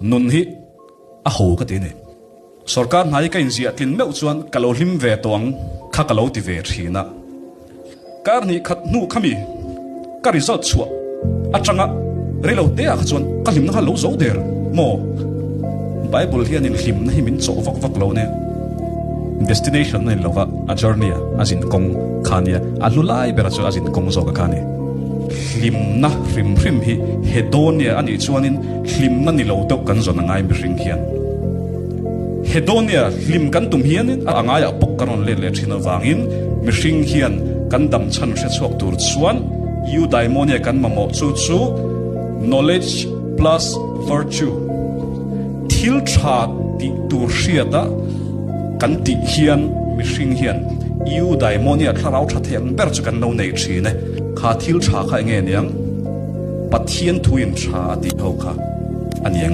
Nun hi a ho ka ti a ni. Sorkar hna hi ka inziah tlin meuh chuan ka lo hlim ve tawh ang kha ka lo ti ve thin a. Kar hnih khat hnu khami ka result chhuah atanga reilo te ah kha chuan ka hlimna kha lo zo der maw? Bible hianin hlimna hi min chawh vak vak lo nia. Destination a ni lova, a journey a, a zin kawng kha nia, a hlu lai bera chu a zin kawng zawk a kha ni. Hlimna hrim hrim hi hedonia a nih chuanin hlimna ni lo deuh kan zawn a ngai mihring hian. Hedonia hlim kan tum hianin a ngaiah bawk kan rawn let leh thin avangin mihring hian kan dam chhan hre chhuak tur chuan eudaimonia kan mamawh chu chu knowledge plus virtue thil tha tih tur hriata kan tih hian mihring hian eudaimonia thlarau tha thei ang ber chu kan lo nei thin e. Kha thil tha kha enge niang? Pathian thuin tha a tih ho kha a ni ang a.